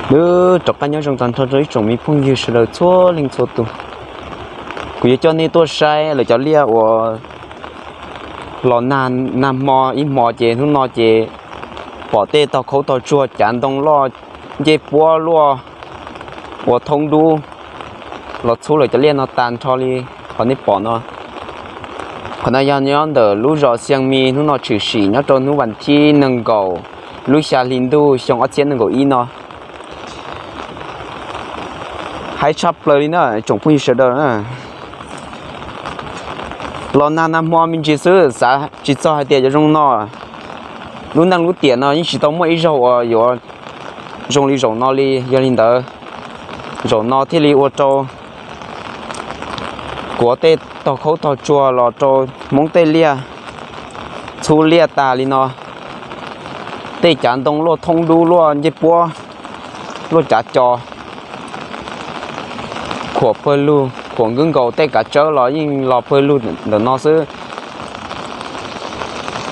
Nws rov qab nyob zoo tag nrho rau ib tsoom me phooj ywg sawv daws txhua leej txhua tus. Kuv yuav coj nej tuaj saib lawv cov liaj uas los nag, nag hmo ib hmo ces hnub no ces pom tej tog khaub tog tsuag cav ntoo loj ncej puab luaj ua thoob dub los txhub lawv cov liaj no tag nrho li qhov nej pom no. Qhov no yog nyob ntawm lub zos Xiav Mis hnub no tshwm sim nyob rau hnub vas thib nees nkaum lub xya hli ntuj xyoo ob txhiab nees nkaum ib no. Haib tshaj plaws li na tsoom phooj ywg sawv daws na. Los nag nag hmo me ntsis xwb xav tsis txog hais tias yuav zoo no. Lub neej lub tiam no yeej tsis tau muaj ib zaug uas yuav zoo li zaum no li. Yog li ntawd, zaum no thiaj li ua rau kuav tej tog khaub tog tsuag los rau Hmoob tej liaj txhub liaj tag li no. Tej cav ntoo luaj thoob dub luaj ncej puab luaj cav co, khuam pawg lug khuam nkwb nkaus tej kav tsawb los yeej los pawg lug ntawm no xwb.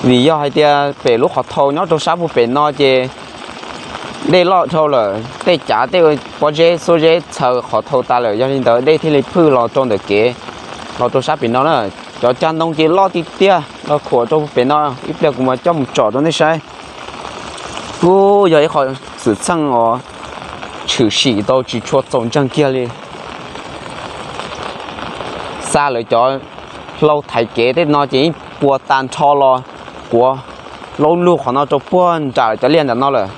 Vim yog hais tias pem lub qhov thau nyob rau sab puag pem no ces dej loj dhau lawm, tej cav tej pob zeb xuab zeb txhaws qhov thau tas lawm, yog li ntawd dej thiaj li phwj los rau ntawm kev los rau sab pem no na. Cov cag ntoo ces loj tiag tiag los khuam rau pem no, ib pliag kuv mam coj mus tsom rau nej saib. Kuj yog ib qho xwm txheej uas tshwm sim tau tsis tshua txaus ntseeg kiag li. Xa lawv cov hlau thaiv kev tej no ces yeej puas tag nrho los kuav laub lug qhov no rau puag nram cov liaj ntawm no lawm.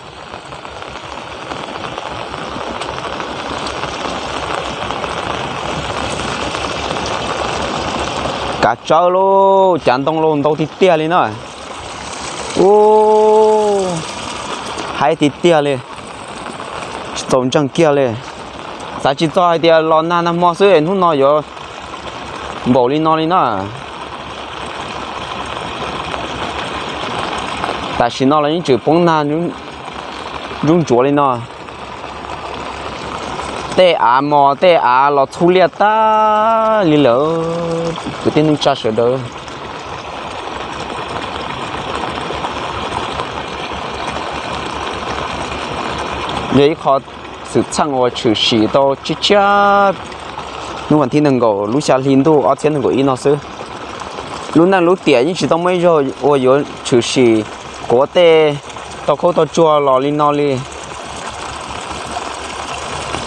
Kav tsawb lauj, cav ntoo lauj, ntau tiag tiag li na. Ub, haib tiag tiag li, tsis txaus ntseeg kiag li. Xav tsis txog hais tias los nag nag hmo xwb es hnub no yuav npaum li no li na. Tam sim no los yeej tseem poob nag ntsuab ntsuav li no. Tej av mos tej av los txhub liaj tag li lawm. Kwv tij neej tsa sawv daws, yog ib qho xwm txheej uas tshwm sim tau tshiab tshiab hnub vas thib nees nkaum lub xya hli ntuj ob txhiab nees nkaum ib no xwb. Lub neej lub tiam yeej tsis tau muaj ib zaug uas yuav tshwm sim kuav tej tog khaub tog tsuag los li no li.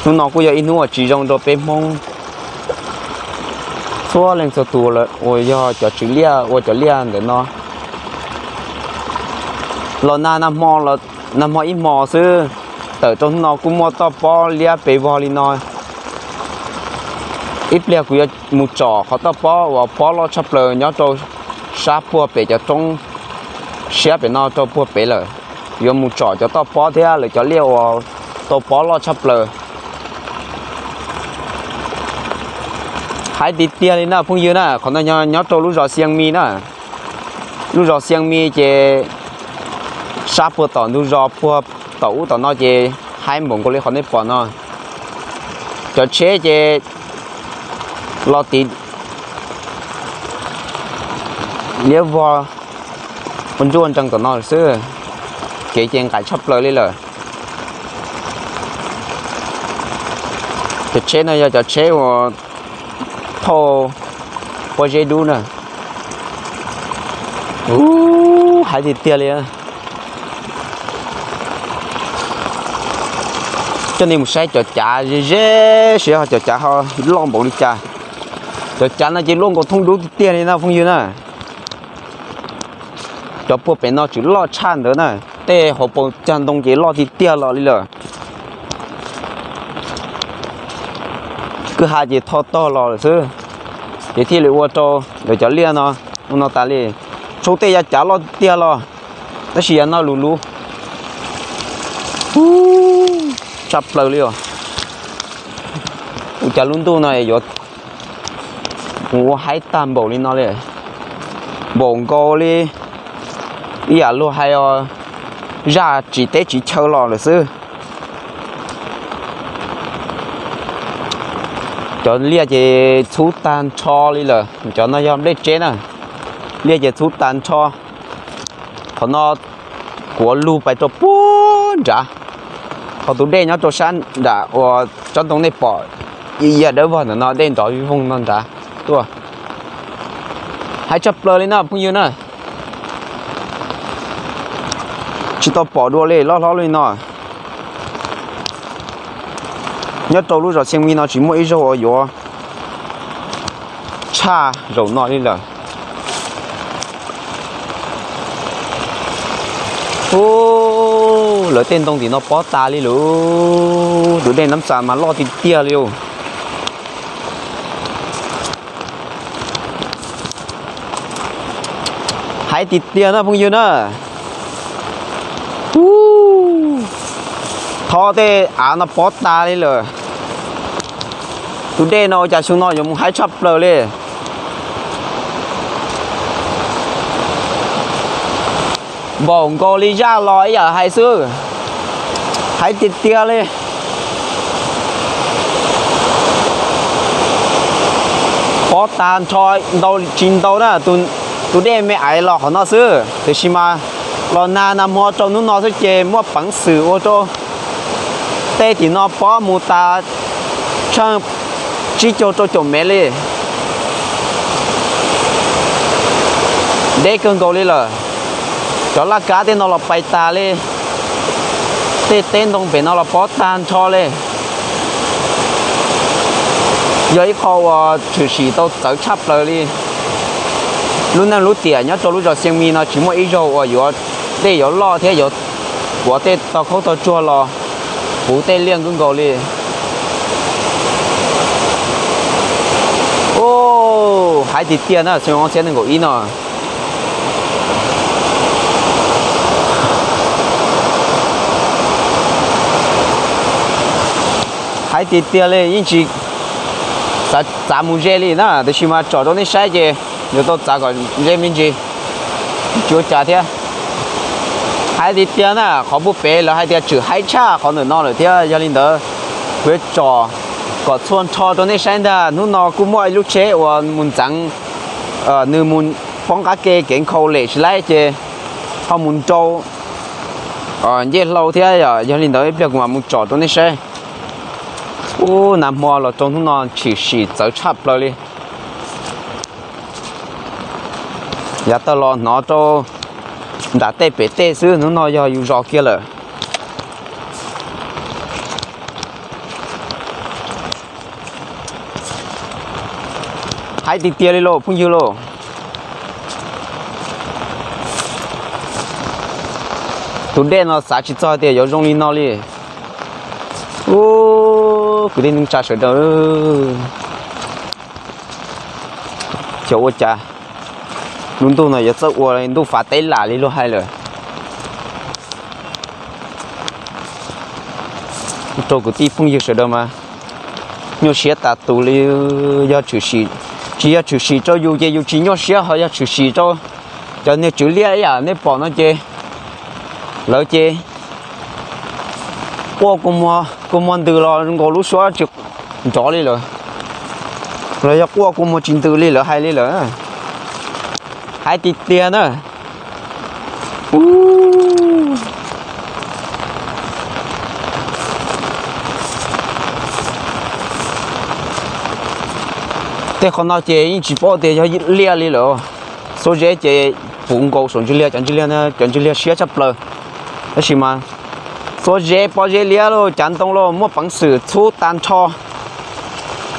Hnub no kuj yog ib hnub uas tsis zoo rau peb Hmoob txhua leej txhua tus uas yog cov tswv liaj ua cov liaj ntawm no. Los nag nag hmo, nag hmo ib hmo xwb, tawm rau hnub no kuj muaj toj pob liab pes vog li no. Ib pliag kuv yuav mus tsom qhov toj pob uas pob loj tshaj plaws nyob rau sab puag pem cov roob siab pem no rau puag pem lawm. Yuav mus tsom cov toj pob thiab lawv cov liaj uas tau pob loj tshaj plaws. Haib tiag tiag li na phooj ywg na, qhov no nyob rau lub zos Xiav Mis na. Lub zos Xiav Mis ces sab puag tom ntug zos puag tom ub tom no ces haib npaum nkaus li qhov nej pom no. Cov tsheb ces los tiv liab vog ua ntsuj ua ntsees tom no xwb, kev ces nqaim tshaj plaws li lawm. Cov tsheb no yog cov tsheb uas thauj pob zeb dub na. Ub, haib tiag tiag li. Coj nej mus saib cov cav ze ze seb ho cov cav ho loj npaum li cas. Cov cav no ces luaj nkaus thoob dub tiag tiag li na phooj ywg na. Cov puag pem no tseem loj tshaj ntawd na. Tej hauv paus cag ntoo ces loj tiag tiag los li lawm. Kwj ha ces tho tog los lawm xwb, ces thiaj li ua rau lawv cov liaj no ua no tas li. Tshoob tej yav cav loj tiag tiag los, tab sis yav no luv luv tshaj plaws li os. Ua cas lub ntuj no yuav mus ua haib tag npaum li no li, npaum nkaus li ib yam luag hais os, zaj tsis teb tsis chaw los lawm xwb. Cov liaj ces txhub tag nrho li lawm, cov no yog nplej tseb na. Liaj ces txhub tag nrho. Qhov no kuav lug pais rau puag nrad. Qhov tus dej nyob rau sab nram uas tsob ntoo nej pom ya dawb vog ntawm no, dej nrov vij voog no nrad tuaj. Haib tshaj plaws li no phooj ywg na. Tsis tau pom dua li, loj hlob li no. Nyob rau lub zos Xiaj Mis no tsis muaj ib zaug uas yuav tshaj zaum no li lawm. Ub, lawv tej ntoo tim no pob tas li lawm. Tus dej Nab Xas mas loj tiag tiag li os. Haib tiag tiag na phooj ywg na. Ub, thov tej av no pob tas li lawm. Tus dej no ua cas xyoo no yuav mus haib tshaj plaws li. Npaum nkaus li zaj los ib yam hais xwb. Haib tiag tiag li. Pob tag nrho, ntau tsis ntau na, tus dej me aiv los qhov no xwb, tiam sis mas los nag nag hmo rau hnub no xwb ces muaj peev xwm ua rau tej tim no pob mus tas tsheej tsib caug rau caum mev li. Deb kawg nkaus li lawm. Cov laj kab tej no los pais tas li. Tej teb ntoo pem no los pob tag nrho li. Yog ib qho uas tshwm sim tau txawv tshaj plaws li. Lub neej lub tiam nyob rau lub zos Xiaj Mis no tsis muaj ib zaug uas yuav dej yuav loj thiab yuav tuav tej tog khaub tog tsuag los puv tej liaj kawg nkaus li. Ub, haib tiag tiag na, xyoo ob txhiab nees nkaum ib no. Haib tiag tiag li, yeej tsis xav txav mus ze li na, tiam sis mas tsom rau nej saib ces yuav tau txav kom ze me ntsis. Tsis ua cas thiab. Haib tiag tiag na, qhov puag pem lawv hais tias tshwm haib tshaj qhov ntawm no lawm thiab, yog li ntawd kuv yuav tsom kom txhua nrho rau nej saib ntag. Hnub no kuj muaj ib lub tsheb uas mus ntxeev, nws mus poob qab ke kev nkhaus lem tsis laib ces ho mus nrau ncej hlau thiab, yog li ntawd ib pliag kuv mam mus tsom rau nej saib. Ub, nag hmo los rau hnub no tshwm sim txawv tshaj plaws li. Yav tag los hnov rau nram tej pem tej xwb, hnub no yog yus zos kiag lawm. Haib tiag tiag li lauj phooj ywg lauj. Tus dej no xav tsis txog tias yuav zoo li no li. Ub, kwv tij neej tsa sawv daws, xyov ua cas lub ntuj no yuav txawj ua ntuj fav teb lam li luag hais lawm. Rau kwv tij phooj ywg sawv daws mas nyuaj siab tas tus li. Yog tshwm sim, tsis yog tshwm sim rau yus ces yus tsis nyuaj siab, ho yog tshwm sim rau cov niag tswv liaj ib yam nej pom no ces lawv ces quaj kua muag ntws los nkaus lub suab tsis nrov li lawm, los yog quaj kua muag tsis ntws li lawv hais li lawm. Haib tiag tiag na. Tej qhov no ces yeej tsis paub tias yog liaj li lawm. Xuab zeb ces puv nkaus saum ntsis liaj, cov ntsis liaj, cov ntsis liaj siab tshaj plaws. Tab sis mas xuab zeb pob zeb liab lauj, cav ntoo lauj, muaj peev xwm txhub tag nrho.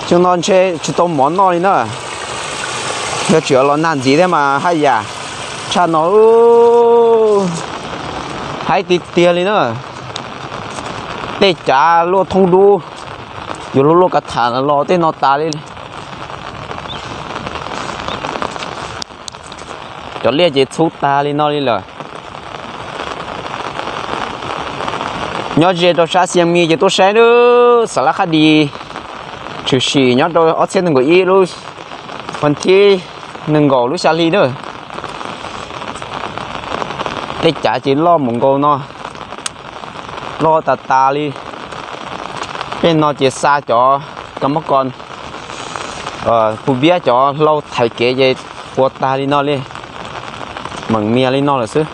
Xyoo no ntshe tsis tau mov noj li na. Yog tseem los nag ntxiv thiab mas haj yam tshaj no. Haib tiag tiag li na. Tej cav luaj thoob dub, yuav luaj luaj kav tham los tej no tas li. Cov liaj ces txhub tag li no li lawm. Nyob ze rau sab Xiav Mis ces tuaj saib lub Xav Lab Qhab Dis tshwm sim nyob rau ob txhiab nees nkaum ib lub vas thib nees nkaum lub xya hli na. Tej cav ces loj mus nkaus no, loj tas tas li. Peb no ces xa cov ka mab ko pu biab cov hlau thaiv kev ces ua tag li no li, meem mias li no lawm xwb.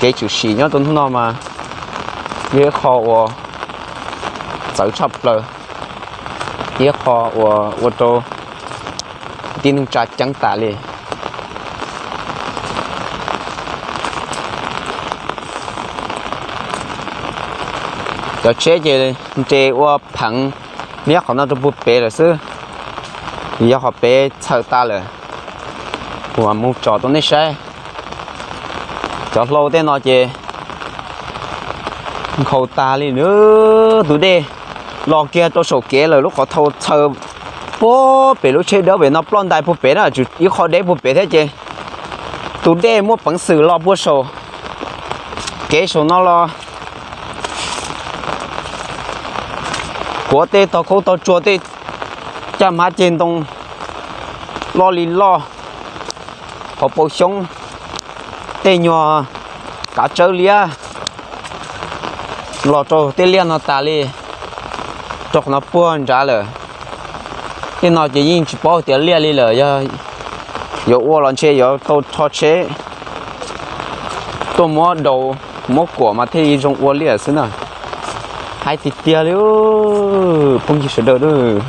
kev tshwm sim nyob rau hnub no mas yog ib qho uas txawv tshaj plaws, ib qho uas ua rau tib neeg tsa ceeb tas li. Cov tsheb ces nres ua pheev niab qhov no rau puag pem lawm xwb, yog qhov pem txhaws tas lawm. Kuv mam mus tsom rau nej saib. Cov hlau tej no ces nkhaus tas li na. Tus dej los kiag rau saum kev lawm, lub qhov thau txhaws puag pem lub tsheb dawb pem no ploj ntais puag pem na, tsuas ib qho deb puag pem thiab ces tus dej muaj peev xwm los puag saum kev saum no los kuav tej tog khaub tog tsuag, tej caj hmab ceg ntoo loj li loj, hauv paus xyoob, tej nyuag kav tsawb liab los rau tej liaj no tas li, rau qhov no puag nrad lawm. Tej no ces yeej tsis paub tias liaj li lawm, yog yuav ua los ntshe yuav tau rho tsheb tuaj muab daus muab kuam mas thiaj li zoo ua liaj xwb na. Hais tiag tiag li, phooj ywg sawv daws,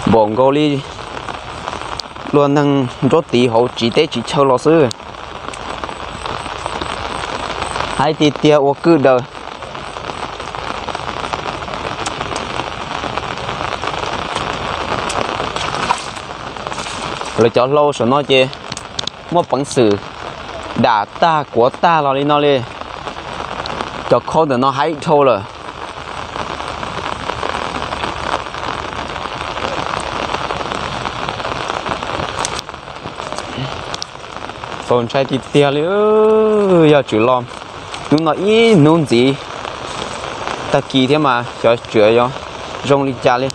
npaum nkaus li luag neeg nruab tiv hauv tsev teb tsev chaw los xwb. Hais tiag tiag ua kwj daws. Lawv cov hlau saum no ces muaj peev xwm dam tag kuav tag los li no li. Cov khaub ntawm no haib dhau lawm. Txaus ntshai tiag tiag li, yog tseem los hnub no ib hnub ntxiv tag kis thiab mas xyov tseem yuav zoo li cas li.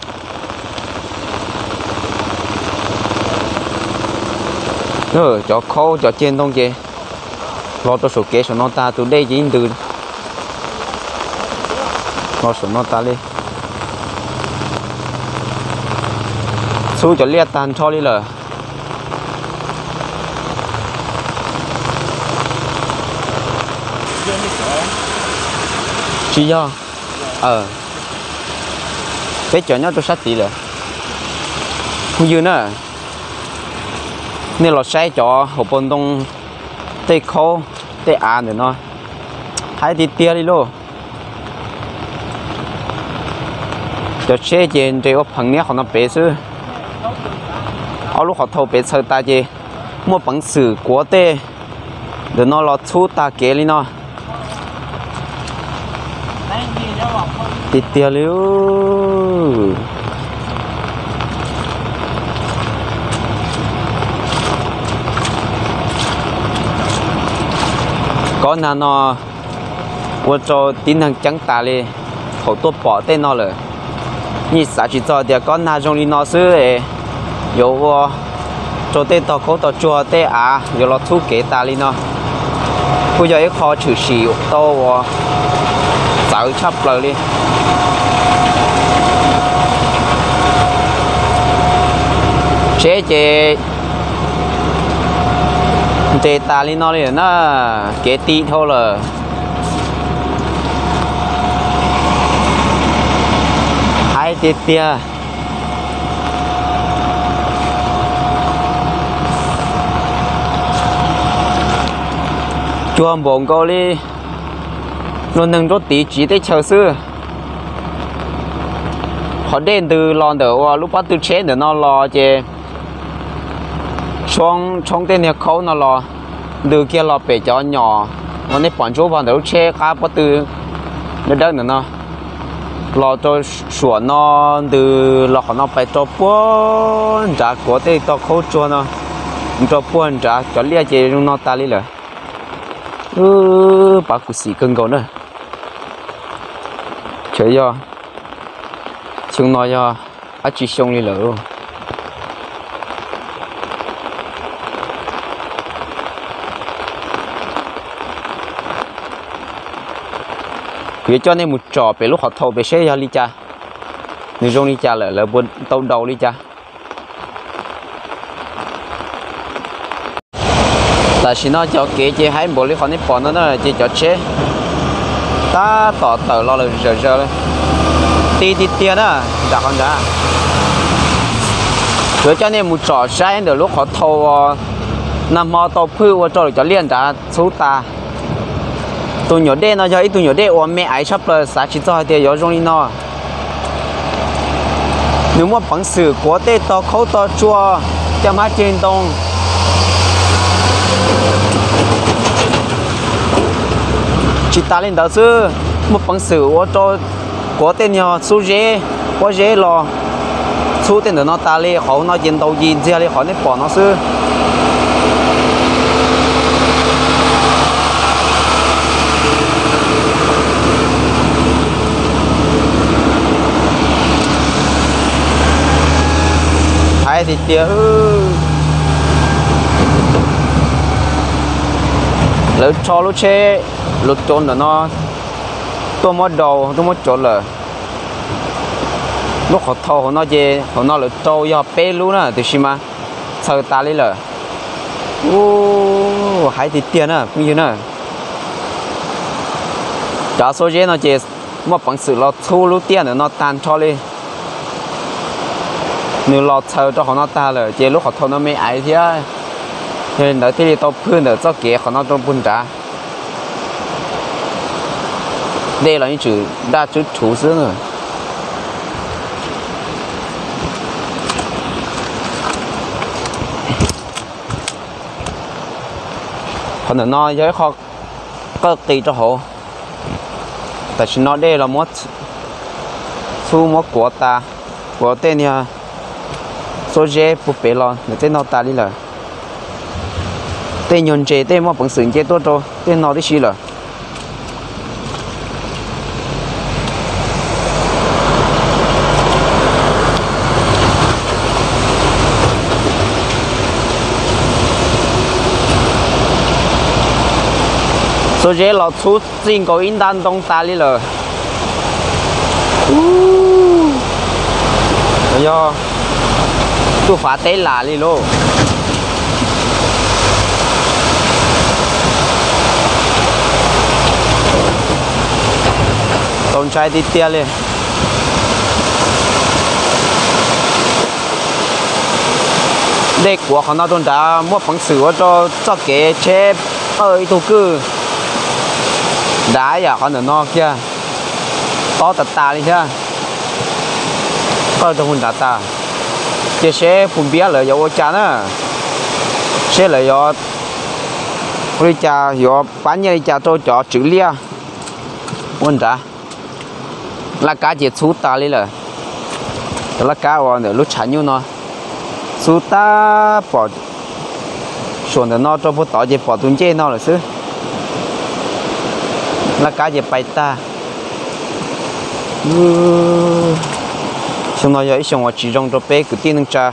Cov khaub cov ceg ntoo ces los rau saum kev saum no tas, tus dej ces ib ntws los saum no tas li. Txhub cov liaj tag nrho li lawm. Tsis yog, peb cov nyob rau sab tid lawm. Phooj ywg na, nej los saib cov hauv paus ntoo, tej khaub tej av ntawm no, haib tiag tiag li lauj. Cov tsheb ces nres ua pheev niab qhov no pem xwb. Ob lub qhov thau pem txhaws tas ces muaj peev xwm kuav tej ntawm no los txhub tag kev li no. Tiag tiag li. Kob nag no ua rau tib neeg ceeb tas li thaum tuaj pom tej no lawm. Yeej xav tsis txog tias kob nag zoo li no xwb es yuav ua rau tej tog khaub tog tsuag tej av yuav los txhub kev tas li no. Kuj yog ib qho tshwm sim tau uas txawv tshaj plaws li. Tsheb ces nres tas li no li na, kev ti dhau lawm. Haib tiag tiag. Cuag npaum nkaus li luag neeg nruab tiv tsiv teb chaws xwb. Qhov dej ntws los ntawm uas lub pob tw tsheb ntawm no los ces tshoob tej niag khaub no los ntws kiag los pem cov nyom uas nej pom ntsuab vog ntawm lub tsheb qab pob tw dawb dawb ntawm no los rau suam no, ntws los qhov no pais rau puag nrad, kuav tej tog khaub tsuag no rau puag nrad, cov liaj ces zoo no tas li lawm. Pab kuv xim kawg nkaus na. Tseem yog xyoo no yog dab tsi xyoo li lawm. Kuv yuav coj nej mus tsom pem lub qhov thau pem seb yog li cas, nws zoo li cas lawm, lawv puas tau daus li cas. Tam sim no cov kev ces haib npaum li qhov nej pom no na, ces cov tsheb tab tom tawm los lawm zawm zaws, ti tiag tiag na, nram qhov nrad. Kuv coj nej mus tsom saib ntawm lub qhov thau uas nag hmo tau phwj ua rau lawv cov liaj nrad txhub tas. Tus nyuam dej no yog ib tug nyuam dej uas me aiv tshaj plaws, xav tsis txog hais tias yuav zoo li no. Nws muaj peev xwm kuav tej tog khaub tog tsua, caj hmab ceg ntoo. Tsis tas li ntawd xwb, muaj peev xwm ua rau kuav tej niag xub zeb, pob zeb los txhub tej ntawm no tas li. Qhov no ces ntaus yis ntxiag li qhov nej pom no xwb. Haib tiag tiag. Lawv rho lub tsheb, lawv cov ntawm no tuaj muab dau, tuaj muab cov lawm. Lub qhov thau hauv no ces hauv no lawv rau yog peb lub na, tiam sis mas txhaws tas li lawm. Ub, haib tiag tiag na phooj ywg na. Cov xuab zeb no ces muaj peev xwm los txhub lub tiaj ntawm no tag nrho li. Nws los txhaws rau qhov no tag lawm ces lub qhov thau no me aiv thiab. Yog li ntawd thiaj li tau phwj ntawm txoj kev qhov no rau puag nrad. Dej los yeej tseem daj tswb rhuv xwb. Qhov ntawm no yog ib qho qawj qis rau hauv. Tam sim no dej los muab txhub muab kuav tas, kuav tej niag xuab zeb puag pem los ntawm tej no tas li lawm. Tej nyuag ntses tej muaj peev xwm nce tuaj rau tej no tib si lawm. Xuab zeb los txhub txij nkaus ib nta ntoo tas li lawm. Yog tuaj fav teb lam li lauj. Txaus ntshai tiag tiag li. Dej kuav qhov no rau nrad muaj peev xwm ua rau txoj kev tsheb qawj ib tug kwj dav yam qhov ntawm no kiag, tob tas tas li thiab. Qawj rau puag nrad tas. Cia seb puag npiab lawv yuav ua cas na, seb lawv yuav ua li cas, yuav pab nyiaj li cas rau cov tswv liaj ua nrad. Laj kab ces txhub tas li lawm. Cov laj kab uas ntawm lub tshav nyuj no txhub tab pom, suam ntawm no rau puag tod ces pom tus ncej no lawm xwb. Laj kab ces pais tag. Xyoo no yog ib xyoo uas tsis zoo rau peb kwv tij neej tsa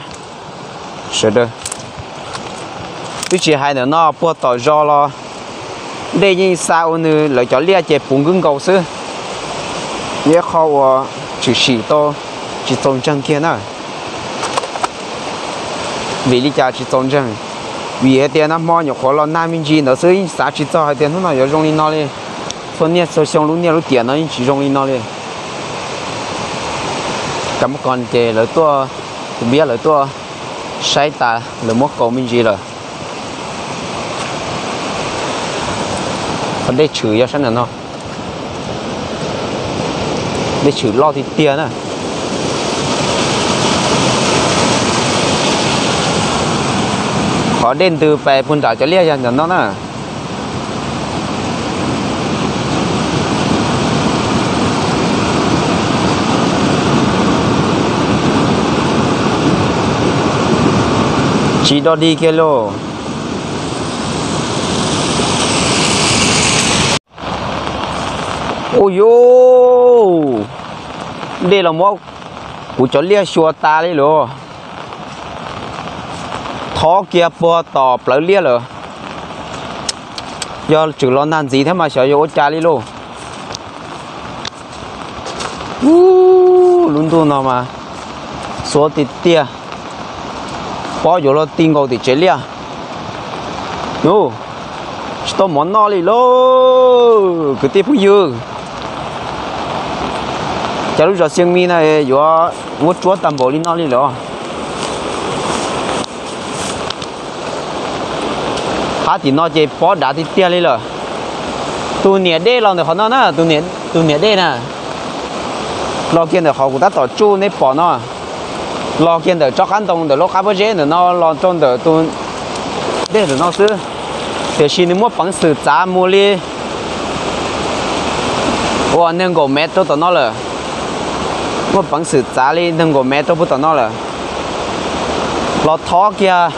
sawv daws. Twb tsis hais ntawm no puag tom zos los dej yeej xa ua nws lawv cov liaj ces puv nkwj nkaus xwb. Yog ib qho uas tshwm sim tau tsis txaus ntseeg kiag na. Vim li cas tsis txaus ntseeg? Vim hais tias nag hmo nyuam qhuav los nag me ntsis ntawd xwb, yeej xav tsis txog hais tias hnub no yuav zoo li no li. Txhua niaj txhua xyoo lub niaj lub tiam no yeej tsis zoo li no li. Cov muab ko ces lawv tuaj, tus npiab lawv tuaj saib tas lawv muab kaus me ntsis lawm. Qhov dej tshwm yog sab ntawm no, dej tshwm loj tiag tiag na. Qhov dej ntws pais puag nram cov liaj yog ntawm no na. Tsis dog dig kiag lauj. Ua yuj, dej los muab kuv cov liaj xyuas tas li lauj. Thov kiag puag tom plawv liaj lawm. Yog tseem los nag ntxiv thiab mas xyov yuav ua cas li lauj. Ub, lub ntuj no mas xuav tiag tiag. Pob yuav luag ti nkaus tim tsev liaj. Ub, Tsis tau mov noj li lauj kwv tij phooj ywg. Cov lub zos Xiaj Mis no yuav muab tsuab tag npaum li no li lawm. Hab tim no ces pob dav tiag tiag li lawm. Tus niam dej los ntawm qhov no na, tus niam dej na, los kiag ntawm qhov kuv tab tom tsuj nej pom no, los kiag ntawm tsob qab ntoo ntawm lub qab pob zeb ntawm no los rau ntawm tus dej ntawm no xwb. Tiam sis nws muaj peev xwm txav mus li uas nees nkaum mev rau tom no lawm. Muaj peev xwm txav li nees nkaum mev rau puag tom no lawm. Los thov kiag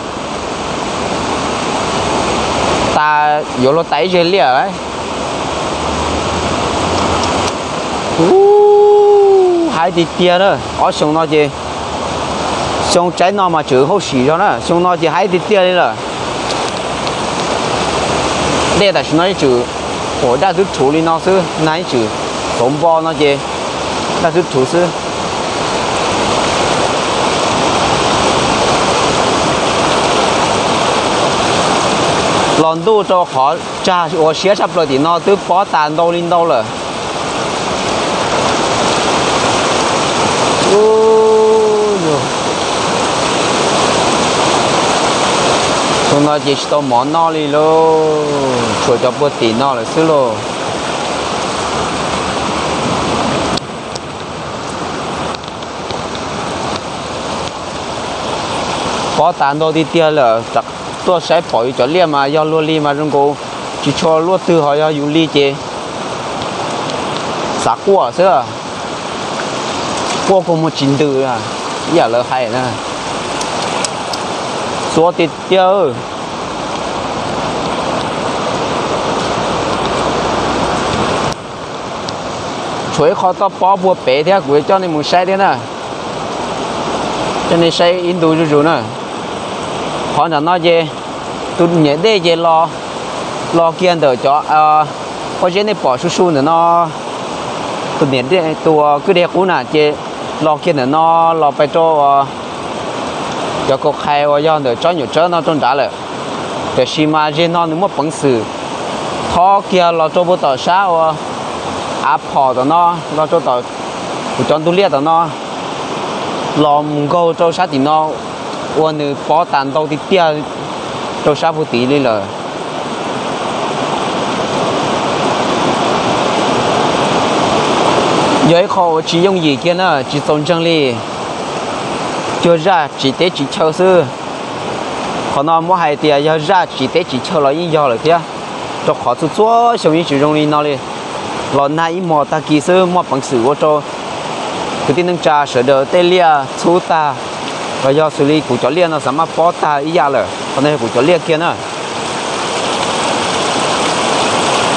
tas yuav luag tas ib zeg liaj. Ub, haib tiag tiag na. Ob xyoo no ces, xyoo tsaib no mas tseem hauj sim zog na, xyoo no ces haib tiag tiag li lawm. Dej tam sim no yeej tseem ua daj twb rhuv li no xwb, nag yeej tseem txauv npo no ces daj twb rhuv xwb. Los ntuj rau qhov tsag ua siab tshaj plaws tim no twb pob tas ntau li ntau lawm. Ub, xyoo no ces tsis tau mov noj li lauj, tshuav cov puag tim no lawm xwb lauj. Pob tas ntau tiag tiag lawm, tuaj saib pom yus cov liaj mas yog luag li mas zoo nkaus tsis tshua luaj twg, ho yog yus li ces xav quaj xwb. Quaj kua muag tsis ntws, ib yam lawv hais na. Xuav tiag tiag. Tshuav ib qho toj pob puag pem thiab, kuv yuav coj nej mus saib thiab na. Coj nej saib ib ntu zuj zus na. Qhov nram no ces tus niam dej ces los, los kiag ntawm cov pob zeb nej pom su su ntawm no, tus niam dej, tus kwj deg qub na ces los kiag ntawm no los pais rau cov kaum qhais uas yog ntawm tsob nyuam tsawb no rau nrad lawm. Tiam sis mas zeg no nws muaj peev xwm thov kiag los rau puag tom sab uas av phom tom no, los rau tom kuv cov ntug liaj tom no, los mus nkaug rau sab tim no uas nws pob tas ntau tiag tiag rau sab puag tid li lawm. Yog ib qho uas tsis yooj yim kiag na, tsis txaus ntseeg li. Cuag zaj tsiv teb tsiv chaw xwb. Qhov no muab hais tias yog zaj tsiv teb tsiv chaw los yeej yog lawm thiab, rau qhov txhua txhua xyoo yeej tsis zoo li no li. Los nag ib hmos tag kis xwb muaj peev xwm ua rau kwv tij neej tsa sawv daws tej liaj txhub tag, los yog xws li kuv cov liaj no xav maj pob tag ib yam lawm. Qhov no yog kuv cov liaj kiag na.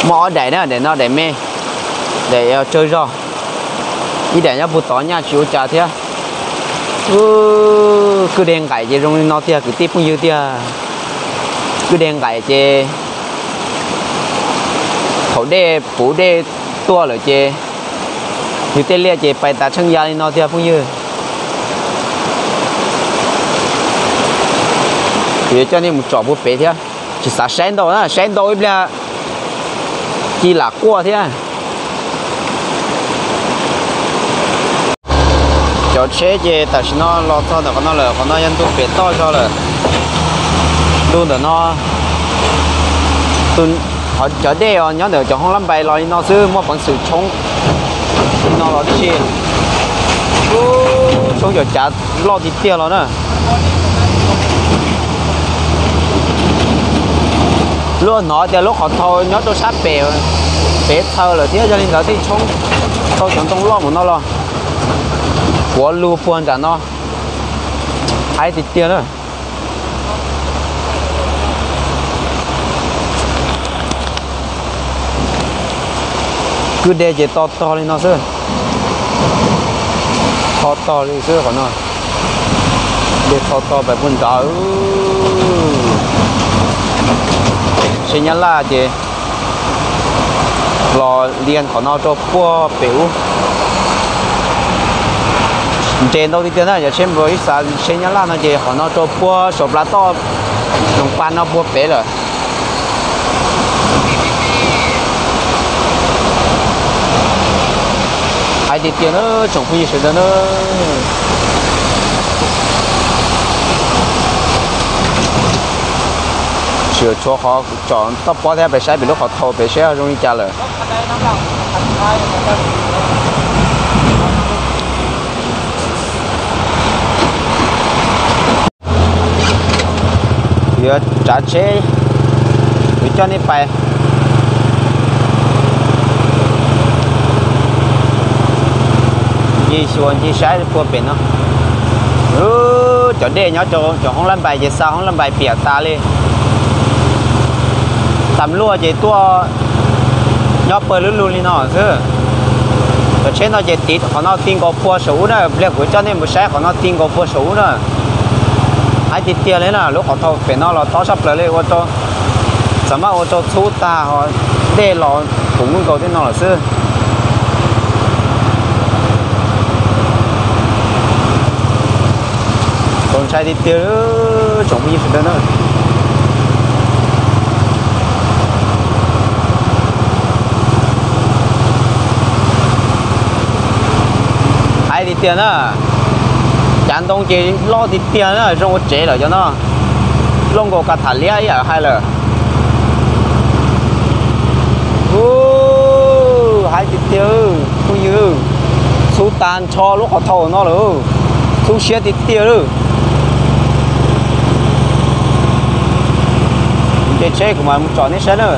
Muaj ob daim na, daim no daim me, daim tsawg zog, ib daim nyob puag tod nyaj tsis ua cas thiab. Kwj deg nqaim ces zoo li no tiag kwv tij phooj ywg tiag. Kwj deg nqaim ces thaum dej puv dej tuaj lawm ces yus tej liaj ces pais tas tsheej ya li no tiag phooj ywg. Kuv yuav coj nej mus tsom puag pem thiab, tsis xav saib ntau na, saib ntau ib pliag ci lam quaj thiab. Cov tsheb ces tam sim no los txog ntawm qhov no lawm, qhov no yog ntu pem toj zog lawm. Ntu ntawm no, cov dej os nyob ntawm cov hoob lab npais los li no xwb, muaj peev xwm tshoob li no los tib si. Tshoob cov cav loj tiag tiag los na. Luag hnov tias lub qhov thau nyob rau sab pem, pem txhaws lawm thiab, yog li ntawd thiaj tshoob tau cov ntoo loj mus no los. Kuav lug puag nram no, haib tiag tiag na. Kwj deg ces to tog li no xwb. Tho tog li xwb qhov no. Dej tho tog pais puag nrad. Tsheb Nyab Laj ces los lias qhov no rau puag pem ub. Nres ntau tiag tiag na, yog tsheb npla ib xav tsheb Nyab Laj no ces qhov no rau puag saum plab toj Noos Pas no puag pem lawm. Tiag tiag na, tsoom phooj ywg sawv daws na. Tsis tshuav qhov tsom toj pob thiab, peb saib pem lub qhov thau pem seb zoo li cas lawm. Yuav tsav tsheb, yuav coj nej pais ncig xyuas ncig saib puag pem no. Cov dej nyob rau cov hoob lab npais ces xa hoob lab npais piam tas li. Tam luaj ces tuaj nyob pawg lub lug li no xwb. Cov tsheb no ces tiv qhov no ti nkaus puag saum ub na, pliag kuv coj nej mus saib qhov no ti nkaus puag saum ub na. Hais tiag tiag li na, lub qhov thau pem no los tob tshaj plaws li, ua rau, txawm maj ua rau txhub tag ho dej los puv nkaus tej no lawm xwb. Txaus ntshai tiag tiag, tsoom phooj ywg sawv daws na. Hais tiag tiag na, cav ntoo ces loj tiag tiag na, zoo ua tsev lawm cov no, loj nkaus kav tham liab ib yam hais lawm. Hais tiag tiag, phooj ywg, txhub tag nrho lub qhov thau no lawm, txhub siab tiag tiag lawm. Nce tsheb kuv mam mus tsom nej saib na.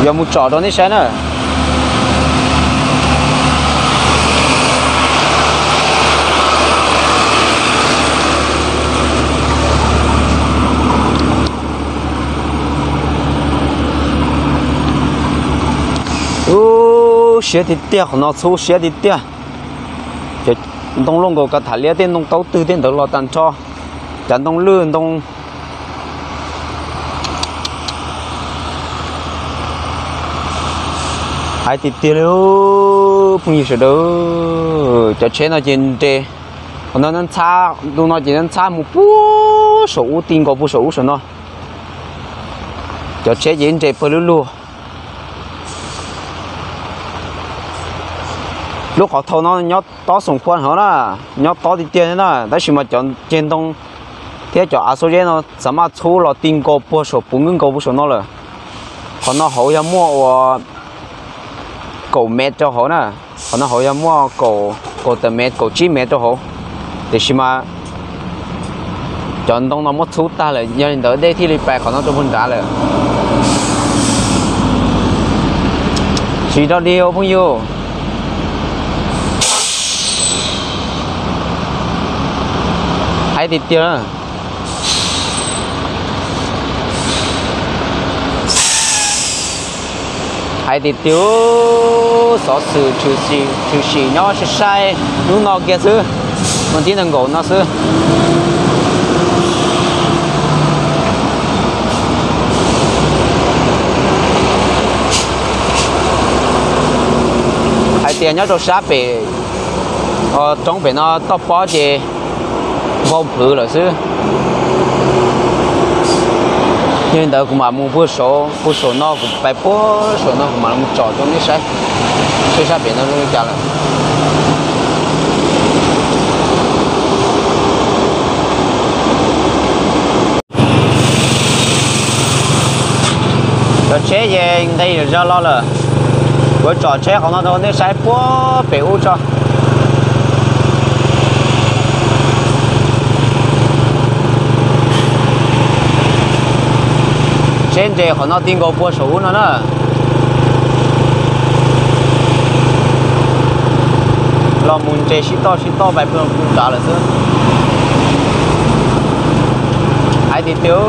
Yuav mus tsom rau nej saib na. Ub, siab tiag tiag, qhov no txhub siab tiag tiag. Cov ntoo loj nkaus kav tham liab, tej ntoo taub twg tej ntawd los tag nrho. Cov ntoo lwj ntoo. Hais tiag tiag li, phooj ywg sawv daws, cov tsheb no ces nres, qhov no ntxhab, ntu no ces ntxhab mus puag saum ub, ti nkaus puag saum ub saum no. Cov tsheb ces nres pawg lug lug. Lub qhov thau no nyob tob xoom phua hauv na, nyob tob tiag tiag na, tab sis mas cov ceg ntoo thiab cov av xub zeb no xav maj txhub los ti nkaus puag saum, puv nkaus puag saum no lawm. Qhov no hauv yog muaj ua kaum mev rau hauv na, qhov no hauv yog muaj kaum tawm mev, kaum tsib mev rau hauv, tiam sis mas cov ntoo no muab txhub tag lawm, yog li ntawd dej thiaj li pais qhov no rau puag nrad lawm. Tsis rau dig ua phooj ywg. Hais tiag tiag. Hais tiag tiag, xov xwm tshwm sim nyob sai sai hnub no kiag xwb, hnub tim nees nkaum no xwb. Hais tias nyob rau sab pem roob pem no toj pob ces vau plhws lawm xwb. Yog li ntawd kuv mam mus puag saum, puag saum no, kuv pais puag saum no kuv mam mus tsom rau nej saib, seb sab pem no zoo li cas lawm. Cov tsheb ces nqis zog los lawm. Kuv tsom tsheb qhov no rau nej saib puag pem ub tso. Tsheb nres qhov no ti nkaus puag saum ub no na. Los mus nres sib toj sib toj pais puag nrad lawm xwb. Hais tiag tiag,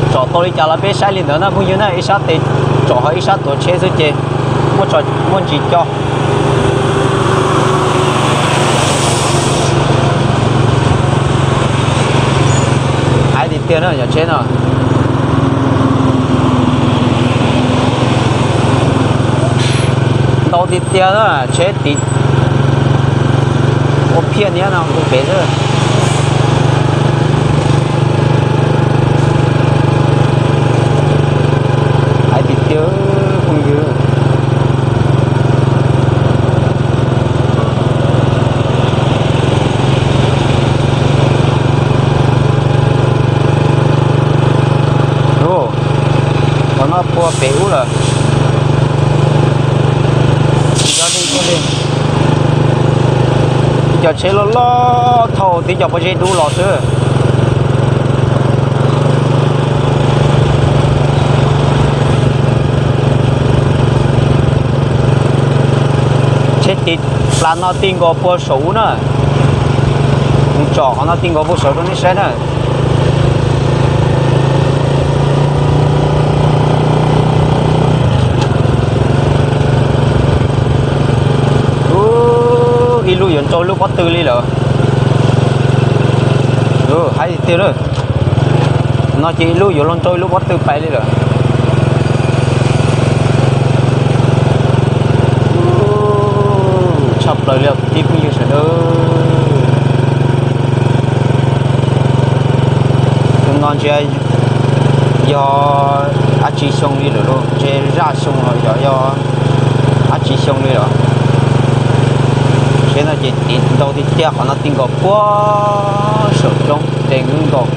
tsom tau li cas los peb saib li ntawd na phooj ywg na, ib sab tes tsom ho ib sab tuav tsheb xwb ces muaj ntsis co. Hais tiag tiag na, cov tsheb no ntau tiag tiag na, tsheb tiv ua Phiaj niab no tus pem xwb. Hais tiag tiag phooj ywg. Qhov no puag pem ub lawm. Tsis yog li, tib cov tsheb loj loj thaum tib cov pob zeb dub los xwb. Tsheb tiv plas no ti nkaus puag saum ub na. Mus tsom qhov no ti nkaus puag saum rau nej saib na. Ub, ib lub yuav nrau lub pob tw li lawm. Haib tiag tiag na. No ces ib lub yuav luag nrau ib lub pob tw pais li lawm. Tshaj plaws li os kwv tij phooj ywg sawv daws. Tus no ntshe yog dab tsi xyoo li lawm lauj, ntshe zaj xyoo los yog yog dab tsi xyoo li lawm. Tsheb no ces tiv ntau tiag tiag, qhov no ti nkaus puag saum roob nres nkaus.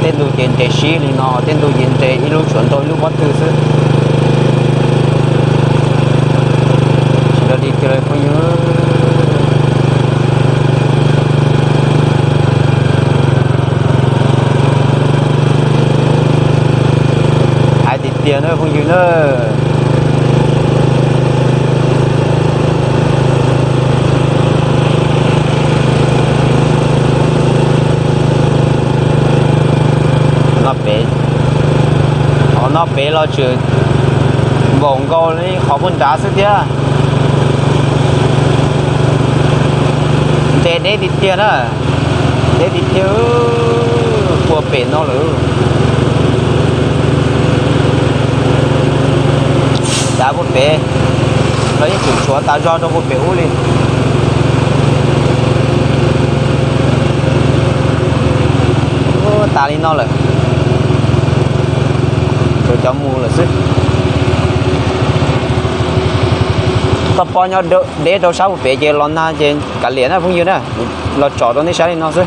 Tej ntu ces nres sib li no, tej ntu ces nres ib lub tshuav nrau ib lub pob tw xwb. Tsis yog li tiag phooj ywg. Hais tiag tiag na phooj ywg na. Qhov no pem los tseem npaum nkaus li qhov puag nrad xwb thiab. Nres deb tiag tiag na, deb tiag tiag, puag pem no lawm. Dav puag pem, los yeej tseem tshuav tas zog rau puag pem ub li. Tas li no lawm, tshuav cov mus lawm xwb. Toj pob nyob deb rau sab puag pem ces los nag ces kav liam na phooj ywg na, los tsom rau nej saib li no xwb.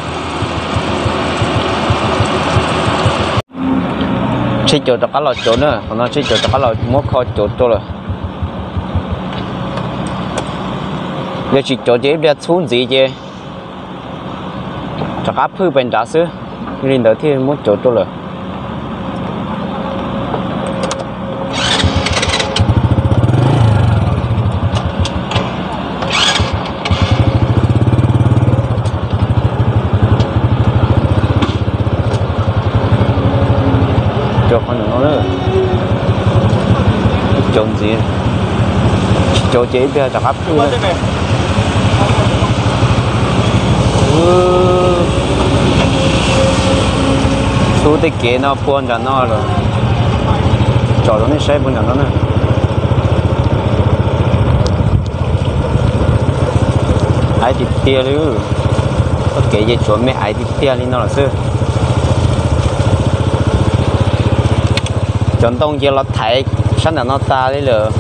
Tsheb caum rov qab los caum na, qhov no tsheb caum rov qab los muab kho caum rau lawm. Yog tsis caum ces ib pliag txhub ntxiv ces rov qab phwj pais nrad xwb, yog li ntawd thiaj muab caum rau lawm. Cov qhov no, caum ntxiv, tsis caum ces ib pliag rov qab phwj. Xub tej kev no puag nram no lawm, tsom rau nej saib puag nram no na. Aiv tiag tiag li, txoj kev ces tsuas me aiv tiag tiag li no lawm xwb. Cov ntoo ces los thaiv sab nram no tas li lawm,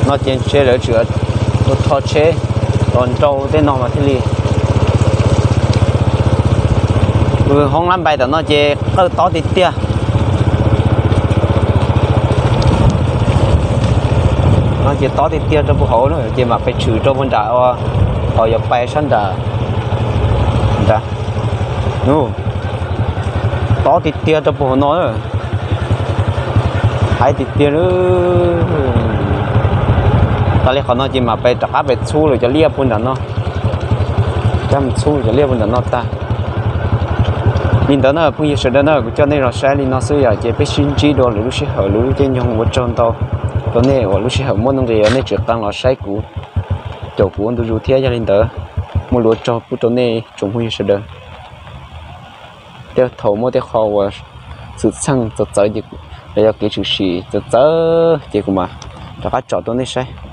no ces ntshe lawv tseem ua rho tsheb los nrau tej no mas thiaj li. Hoob lab npai tom no ces qawj tob tiag tiag. No ces tob tiag tiag rau puag hauv na, ces mam pais tshwm rau puag nram, qhov yuav pais sab nram. Nram, tob tiag tiag rau puag hauv no. Aiv tiag tiag. Tas li qhov no ces mam pais rov qab pais txhub lawm cov liaj puag nram no. Coj mus txhub cov liaj puag nram no tag. Li ntawd na phooj ywg sawv daws na, kuv coj nej los saib li no xwb yom, ces peb sib ntsib dua lwm lub sij hawm lwm lub caij nyoog. Ua tsaug ntau rau nej uas lub sij hawm muaj nuj nqis nej tseem qee los saib kuv, caum kuv ua ntu zus thiab. Yog li ntawd, muaj lus ua tsaug pub rau nej tsoom phooj ywg sawv daws. Tej thaum muaj tej qho uas xwm txheej txawv txawv, los yog kev tshwm sim txawv txawv ces kuv mam rov qab tsom rau nej saib.